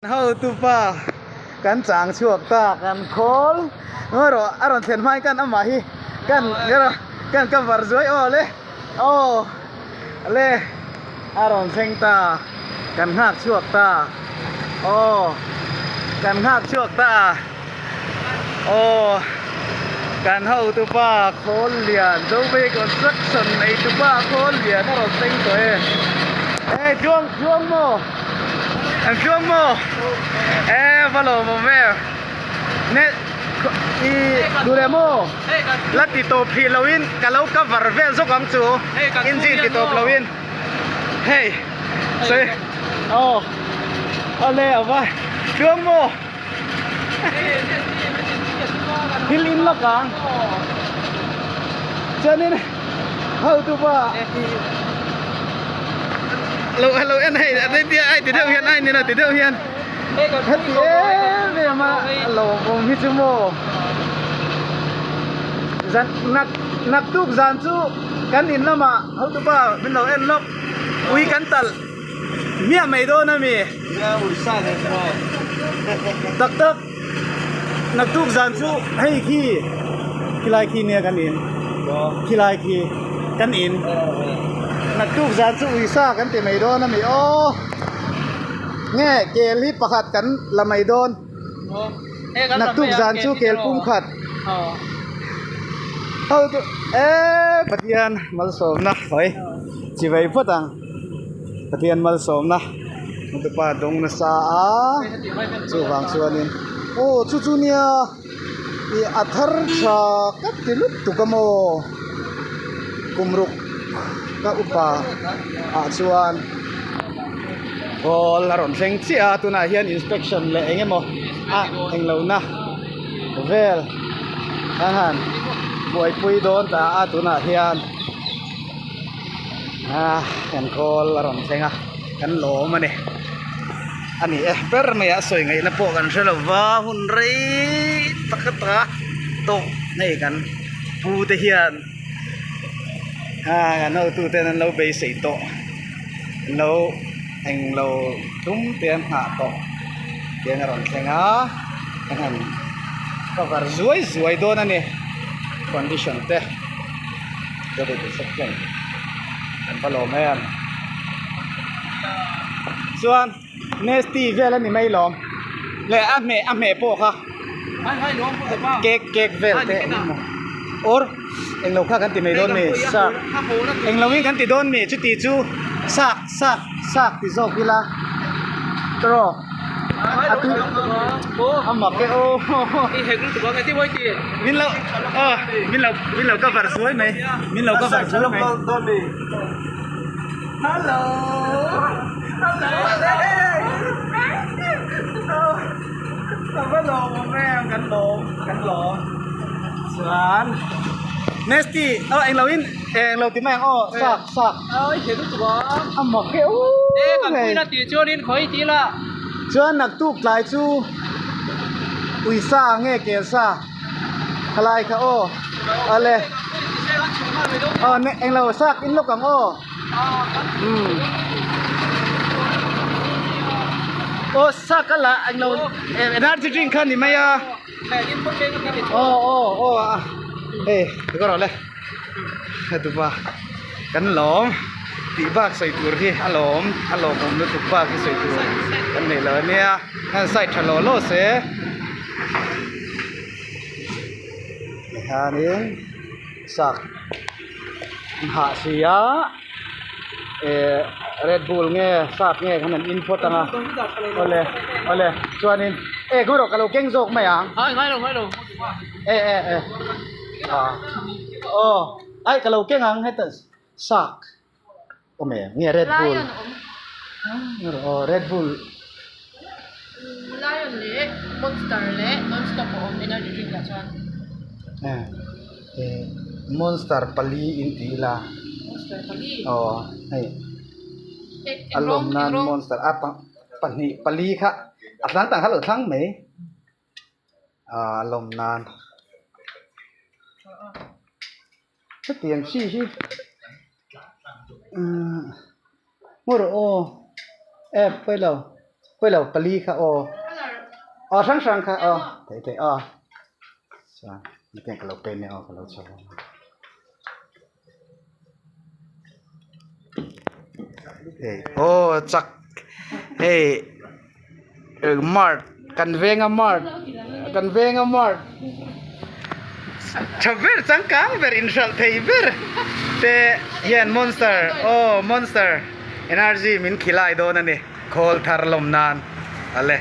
Hotupa kan chang chhuak ta kan khawl ngawi rawh a rawn thlen hmain kan amah hi kan kan cover zuai aw le aw le a rawn thleng ta kan nghak chhuak ta aw kan nghak chhuak ta aw kan hotupa khawl lian Zobei construction neitupa khawl lian a rawn thleng tawh e eh tluang tluang maw. An tluang maw? E va lawm awm em? Ne i duh leh maw? La ti tawp hrih loin ka lo cover vel zawk ang chu engine ti tawp loin hei sawi aw awle a va tluang maw? Thil in lawk ang chuanin hotupa lo lo en hei a ti ai ti deuh hian ai ni lo ti deuh hian heti em em a lo awm hi chu maw zan nak nak tuk zan chu kan in lamah hotupa min lo en lawk ui kan talh miah mai dawn a mi tak tak nak tuk zan chu hei khi khilai khi nia kan in khilai khi kan in naktuk zan chu uisa kan ti mai dawn a mi aw nge kel hi pakhat kan la mai dawn naktuk zan chu kel pum khat ho chu eee Pathian malsawmna hawi chi vei phawt ang Pathian malsawmna tupa dawng nasa a chuvang chuanin aw chu chu nia. Ih a thar tha ka ti lutuk a maw kum ruk ka upa ah chuan ball a rawn thleng chiah a tunah hian inspection leh eng emaw a englo na vel a han buaipui dawn ta a tunah hian ah kan khawl a rawn thleng a kan lawm a ni. A ni e ber mai a sawi ngaihna pawh kan hre lo va hun rei tak ata tawh hei kan pu te hian ah kan hotu ten an lo beisei tawh an lo englo tum te an nghah tawh tiang a rawn thleng a an han cover zuai zuai dawn a ni condition te an va lawm em. Chuan Nesty vel a ni mai lawm leh a hmeh a hmeh pawh kha cake cake vel te a ni maw or englo kha kan ti mai dawn mi sak englo in kan ti dawn mi chuti chu sak sak sak ti zawk ila tawh a tui a mak e aw min lo aw min lo min lo cover zuai mai min lo cover zuai mai. Hello Hello Ka va lawm awm em kan lawm kan lawm chuan Nesty aw englo in englo ti mai ang aw sak sak a mak e chuan naktuk tlai chu uisa nge kelsa khalai kha aw awle aw englo sak in lawk ang aw umm aw sak a lah englo energy drink kha ni mai a aw aw aw a hei ka rawh le hetipa kan lawm tih bak sawi tur hi a lawm a lawmawm lutuk bak hi sawi tur kan nei lo ania heng side tha law law se. Tihianin sak hah si a eh red bull nge sap nge khan an in phawt ang a awle awle chuanin eh khaw rawh ka lo keng zawk mai ang eh eh eh ah aw ai ka lo keng ang heta sak awm em nge red bull aw red bull. Lion leh monster leh non stop a awm energy drink ah chuan. Eh eh monster pali in ti ila. Monster pali. Aw hei a lawm nan monster a pahnih pali kha a tlang tang kha lo thlang mai ah a lawm nan. Hetiang chi hi umm maw rawh aw app pawi lo. Pawilo pali kha aw. Aw hrang hrang kha aw thei thei aw. Chuan hetiang ka lo pen e aw ka lo chho ang. Hei aw chak hei mart kan venga mart kan venga mart tha ber changkang ber inhralh thei ber te hian monster aw monster energy min khilai dawn a ni khawl thar lawm nan ale.